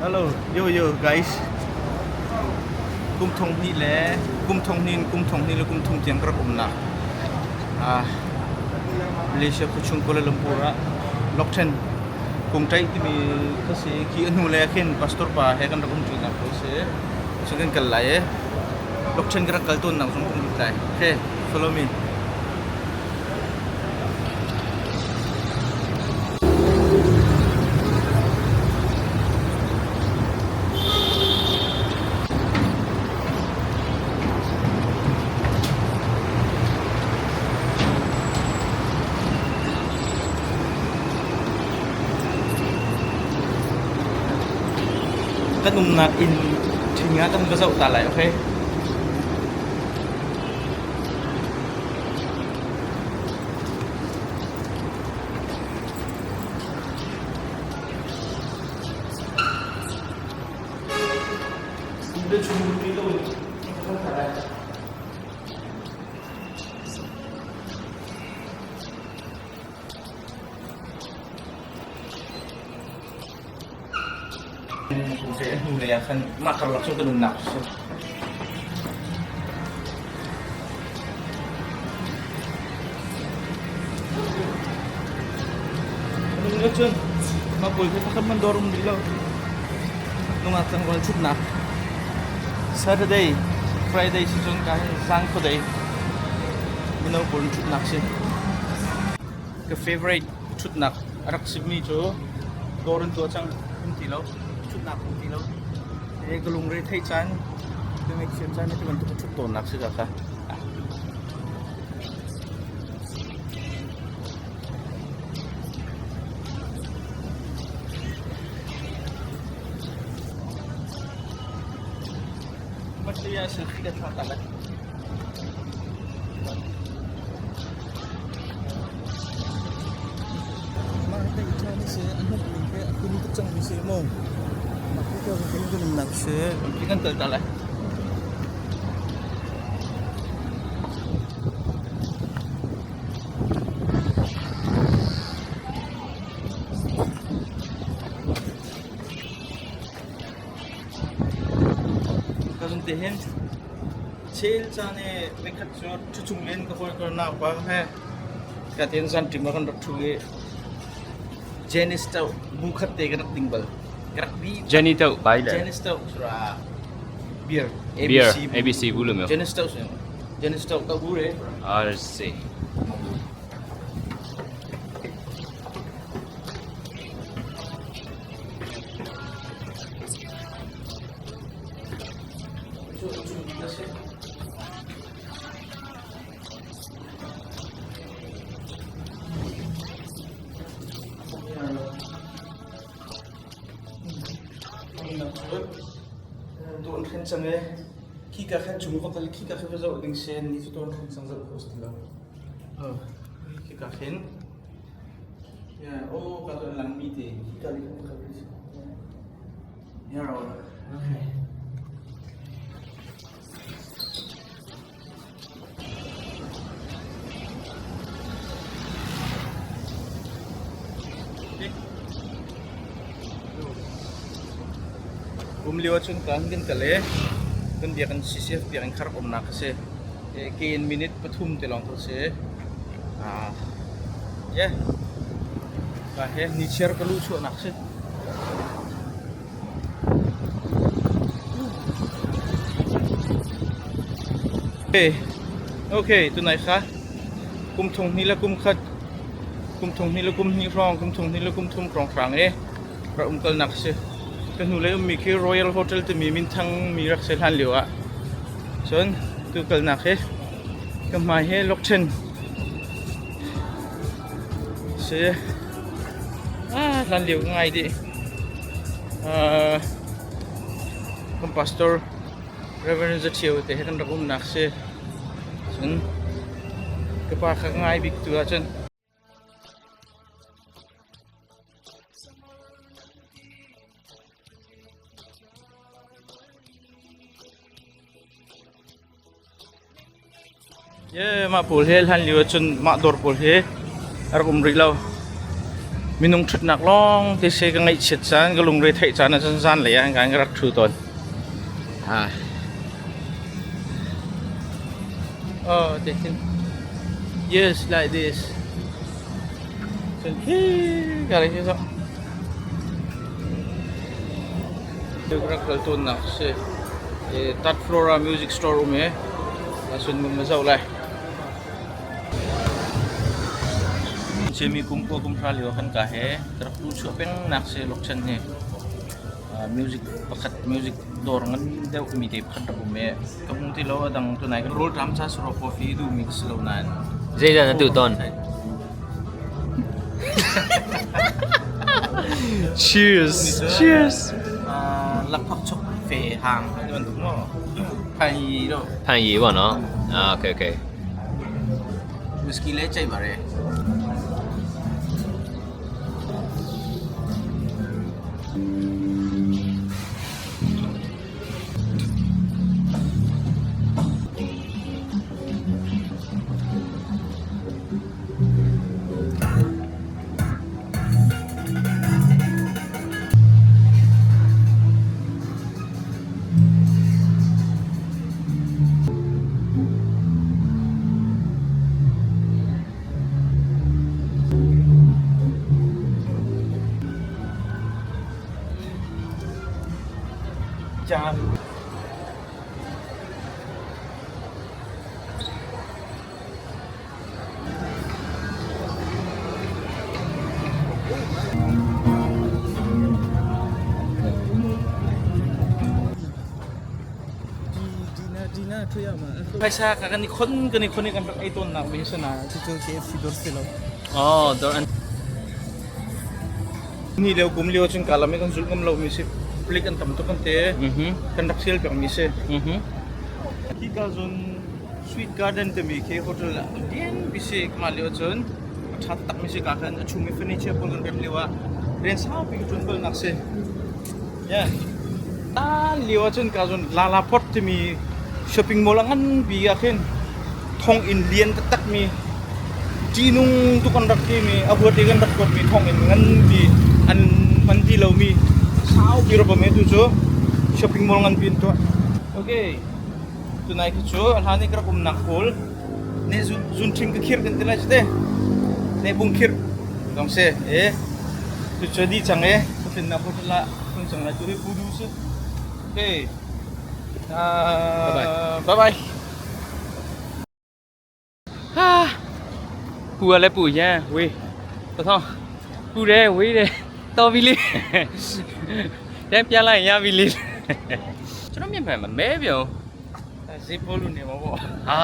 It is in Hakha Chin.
Hello, yo yo guys. Kum thong hnih le kum thong hnih in kum thong hnih le kum thum tiang ka rak umnak. Ah, Malaysia khuachung Kuala Lumpur ah Lokṭhen Kungṭaih timi kha si. Khi a hnu le ah khin pastor pa he kan rak um ṭinak ko si. Cun kan kal lai i Lokṭhen ka rak kal tawnnak zong kan lut lai. Okay, follow me. Kan umnak inn ṭhing ah kan va zoh ta lai, okay? Hnulei ah khan mah karlak cu kan umnak a si. Nung cun mah pawl khi pakhat man dawr um rih lo. Nungak tlangval ṭhutnak. Saturday, Friday si cun ka hin zang khuadei mino pawl ṭhutnak si. Ka favorite ṭhutnak a rak simi cu dawr an tuah cang um ti lo ṭhutnak um ti lo e ka lungre theih caan ka ngaihchiat caan ti bantuk ṭhut tawnnak si ka kha. Malaysia selfie ka thla ta lai. Mah hi tei ṭha ni si a hnuk ning he a kun tuk cang mi si mu. Mah hi ka kan kan umnak si. Kan kan kal ta lai. Ka zun te hin Chel caan i nikhat cu ṭhu chung in ka hawi ka naupa he ka tein zanṭim ah kan rak ṭhu i Janice to bu khat te kan rak ding bal. Ka rak bi. Jenny to bai le. Janice to sura beer Beer ABC bu le me. Janice to Janice to ka bu re. I see. Tuan khan cang e khi ka khan chung va kal khi ka khan va zoh ding sen ni cu tuan khan cang zoh ko si lo khi ka khin ya o ka tuan lang mi te khi ka li khan kal ya okay. Um lio ahcun kan kan kal i kan biakinn CCF biakinn kha rak umnak a si. Ke in minute pathum te lawng cu a si. Yeah. Ka he nichiar ka luh chuahnak a si. Okay, tunai kha kum thong hnih le kum khat, kum thong hnih le kum hnih hrawng, kum thong hnih le kum thum hrawng hrang i rak umkalnak a si. Ka hnulei ummi khi Royal Hotel timi minthang mi rak si hlan lio ah. Cun tu kalnak hi ka hmai hi Lokṭhen si. Ah, hlan lio ka ngai dih. Kan pastor Reverend Zathio te he kan rak umnak si. Cun ka pa kha ka ngai bik tu ahcun Ye mah pawl hi hlan lio ahcun mah dawr pawl hi a rak um rih lo. Minung ṭhutnak lawng te si ka ngaihchiat caan, ka lungre theih caan ahcun zanlei ah ka rak ṭhu tawn. Ah. Oh, they can yes like this. Cun hi ka rak hi rak kal tawnnak si. Third floor ah music store um i asun mun ma zoh lai. Cemi kum kua kum hra lio kan ka he rak tu chuah peng nak si lokchan hi music pakhat music dawr ngan deuh mi te pakhat rak um i ka hmu ti lo adang tunai kan rawl ṭam cha suro coffee duh mi ka si lo nain. Zeidah na tuh tawn? Cheers! Cheers! Lakphak chok fe hang ti bantuk maw? Phan yi do. Phan yi wa no? Ah, okay, okay. Whisky le chai bare. Caan. Phaisa ka kan i khon kan i khon i kan rak ei tawnnak mi si na Cucu KFC dawr si lo. Oh, dawr an Ni lio kum lio cun kalam i kan zulh ngam lo mi si plik an tam tuk an te kan rak sial pek mi si. Hi ka zun Sweet Garden timi khi hotel ah lian bi si mah lio cun a ṭha taktak mi si ka khan a chung i furniture pawl kan rem lio ah rian saupi ka ṭuan bal nak si. Yeah. Tan lio ah cun ka zun Lala Port timi shopping mall a ngan bi ah khin thonginn lian taktak mi ṭihnung tuk an rak timi a huat i kan rak kuat mi thonginn nganpi an hman ti lomi saupi rak um i tu cu shopping mall nganpi an tuah. Okay. Tunai khi cu a hlan i ka rak umnak pawl ne zun ṭhing ka khirh kan ti lai cu te. Ne bung khirh zong si. E tu cu di cang e ka tlinnak hotel ah tlung cang lai tu hi pudu si. Okay. Bye bye. Bye bye. ဟာပူရလဲပူရမ်းဝေးသသောပူတယ်ဝေးတယ်တော်ပြီလေတန်းပြန်လိုက်ရင်ရပြီလေကျွန်တော်မြင်မှန်မမဲပြုံ ဈေးပို့လို့နေမှာပေါ့ ဟာ